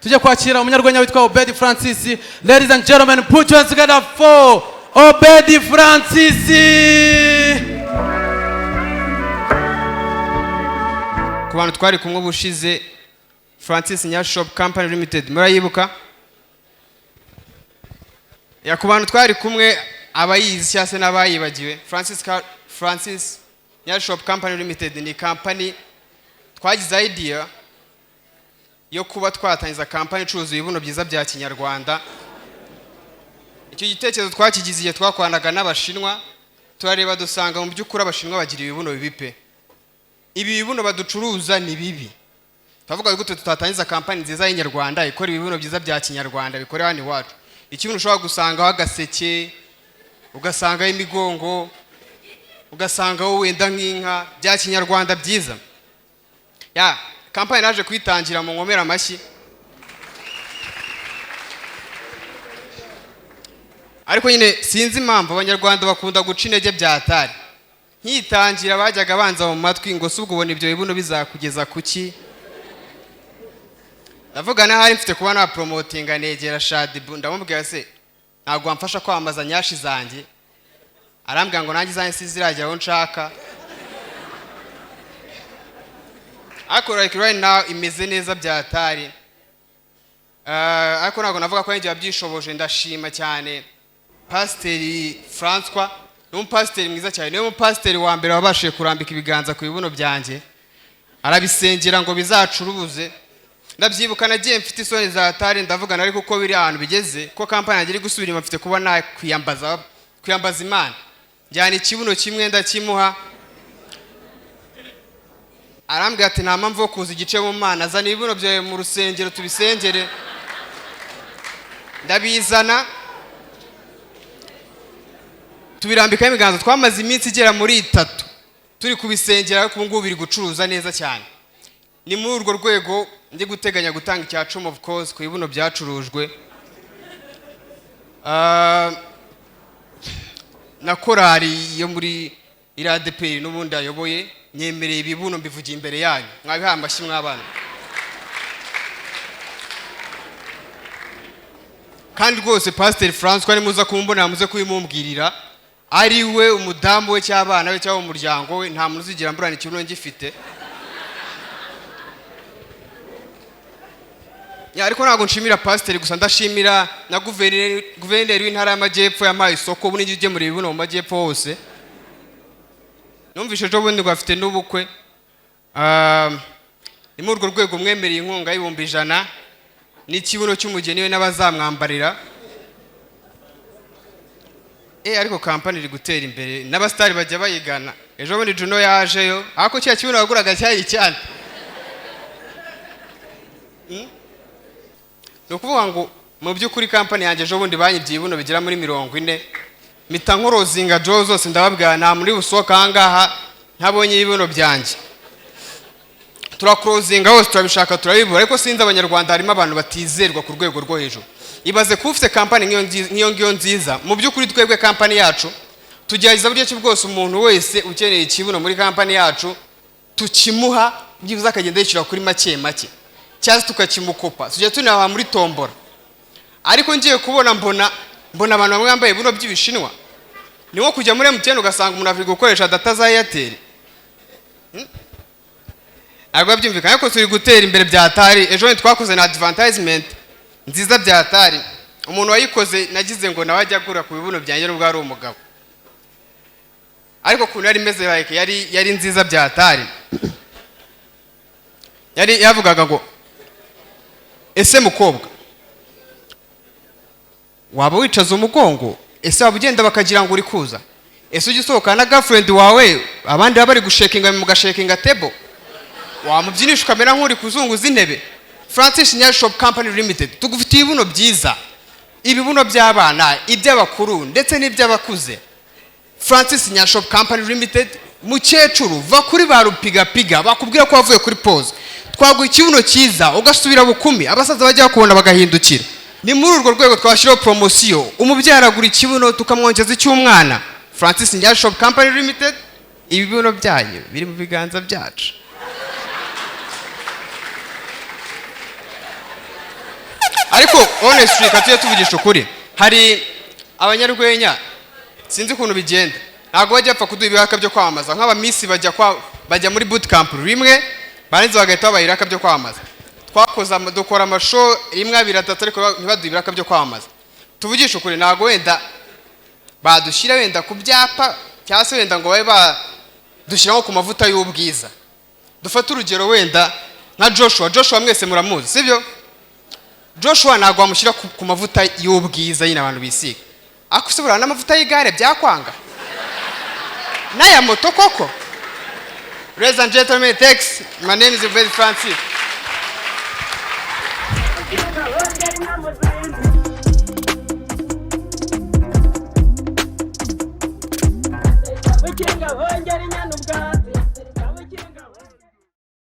Tujye kwakira umunyarwenya witwa Obedi Francis. Ladies and gentlemen, put your hands together for Obedi Francis. Ku bantu twari kumwe ubushize, Francis Nyash Shop Company Limited murayibuka? Ya, ku bantu twari kumwe, abayizi cyangwa se n'abayibagiwe, Francis Nyash Shop Company Limited ni company twagize idea yo kuba twatangiza, company icuruza ibibuno byiza bya kinyarwanda. Icyo gitekerezo twakigize igihe twakoranaga n'Abashinwa, turareba dusanga mu by'ukuri Abashinwa bagira ibibuno bibi pe. Ibi bibuno baducuruza ni bibi. Turavuga gute tutatangiza kampani nziza y'inyarwanda ikora ibibuno byiza bya kinyarwanda bikorewe hano iwacu? Ikibuno ushobora gusangaho agaseke, ugasangaho imigongo, ugasangaho wenda nk'inka, bya kinyarwanda byiza. Ya kampani naje kuyitangira mu nkomera amashyi, ariko nyine sinzi impamvu Abanyarwanda bakunda guca intege bya atari. Nkitangira bajyaga banza mu matwi ngo: "Si ubwo ubona ibyo bibuno bizakugeza kuki?" Ndavuga n'ahari mfite kuba napromotinga. Negera Shadibu, ndamubwira: "Se ntabwo wamfasha kwamamaza nyashi zanjye?" Arambwira ngo: "Nanjye izanjye siziragera aho nshaka." Ariko like right now imeze neza bya atari. Ariko ntabwo navuga ko ari njye wabyishoboje. Ndashima cyane Pasiteri Francois, ni umupasiteri mwiza cyane. Niwe mupasiteri wa mbere wabashije kurambika ibiganza ku bibuno byanjye, arabisengera ngo bizacuruze. Ndabyibuka nagiye mfite isoni za atari, ndavugana ariko uko biri ahantu bigeze, ko kampani yanjye iri gusubira inyuma, mfite kuba nakwiyambaza, kwiyambaza Imana. Njyana ikibuno kimwe ndakimuha, arambwira ati: "Nta mpamvu yo kuza igice mu Mana, zana ibibuno byawe mu rusengero tubisengere." Ndabizana, tubirambikaho ibiganza. Twamaze iminsi igera muri 3 turi kubisengera, ariko ubu ngubu biri gucuruza neza cyane. Ni muri urwo rwego ndi guteganya gutanga icya 10, of course, ku bibuno byacurujwe. Na korali yo muri iradeperi n'ubundi ayoboye, nyemereye ibibuno, mbivugiye imbere yanyu. Mwabihaye amashyi mw'abana. Kandi rwose Pasiteri Francois, nimuza kumbona muze kubimumbwirira, ari we, umudamu we, cyangwa abana be, cyangwa umuryango we, nta muntu uzigira mburana ikibuno ngifite. Ya, ariko ntabwo nshimira pasiteri gusa, ndashimira na guverineri w'Intara y'Amajyepfo yampaye isoko. Ubu nijya ugemura ibibuno mu majyepfo hose. Numvise ejo bundi ngo afite n'ubukwe. Ni muri urwo rwego mwemereye inkunga y'100,000 n'ikibuno cy'umugeni we n'abazamwambarira. Ariko kampani iri gutera imbere, n'abasitari bajya bayigana. Ejo bundi Juno yajeyo, ariko kiriya kibuno yaguraga cyari cyane. Ni ukuvuga ngo mu by'ukuri kampani yanjye, ejo bundi banyibye ibibuno bigera muri 40, mpita nkorozinga jo zose, ndababwira: "Nta muri busohoka aha ngaha ntabonye ibibuno byanjye." Turakorozinga hose, turabishaka turabibura. Ariko sinzi, Abanyarwanda harimo abantu batizerwa ku rwego rwo hejuru. Ibaze kuba ufite kampani nk'iyo ngiyo nziza. Mu by'ukuri twebwe kampani yacu tugerageza buryo ki bwose umuntu wese ukeneye ikibuno muri kampani yacu tukimuha, byibuze akagenda yishyura kuri make make, cyangwa se tukakimukopa, tujya tunabaha muri tombora. Ariko ngiye kubona mbona abantu bamwe bambaye ibibuno by'Ibishinwa. Ni nko kujya muri MTN ugasanga umuntu ari gukoresha data za Airtel. Ntabwo byumvikana. Ariko turi gutera imbere bya tari. Ejo bundi twakoze na advertisement nziza bya tari. Umuntu wayikoze nagize ngo nawe ajya agura ku bibuno byanjye, nubwo ari umugabo, ariko ukuntu yari imeze, like yari nziza bya tari. Yari yavugaga ngo: "Ese mukobwa, waba wicaza umugongo? Ese waba ugenda bakagira ngo uri kuza? Ese ujya usohokana na girlfriend wawe, abandi baba bari gushakinga, mugashakinga table? Wamubyinisha ukamera nk'uri kuzunguza intebe?" Francis Shop Company Limited, tugufitiye ibibuno byiza, ibibuno by'abana, iby'abakuru ndetse n'iby'abakuze. Francis Shop Company Limited. Mukecuru, va kuri ba rupigapiga bakubwira ko wavuye kuri pause. Twaguha ikibuno cyiza ugasubira bukumi, abasaza bajya bakubona bagahindukira. Ni muri urwo rwego twashyiraho poromosiyo: umubyeyi aragura ikibuno tukamwongeza icy'umwana. Francis Shop Company Limited, ibibuno byanyu biri mu biganza byacu. Ariko honestly, reka tujye tuvugisha ukuri. Hari abanyarwenya, sinzi ukuntu bigenda, ntabwo bajya bapfa kuduha ibiraka byo kwamamaza. Nk'abamisi bajya muri bootcamp rimwe, barangiza bagahita babaha ibiraka byo kwamamaza. Dukora amashow rimwe, abiri, atatu, ariko ntibaduhe ibiraka byo kwamamaza. Tuvugishe ukuri, ntabwo wenda badushyira wenda ku byapa, cyangwa se wenda ngo babe badushyiraho ku mavuta y'ubwiza. Dufate urugero wenda nka Joshua. Joshua mwese muramuzi, sibyo? Joshua ntabwo wamushyira ku mavuta y'ubwiza nyine abantu bisiga, ariko se buriya n'amavuta y'igare byakwanga, n'aya moto koko? Ladies and gentlemen, thanks. My name is Obed Francis.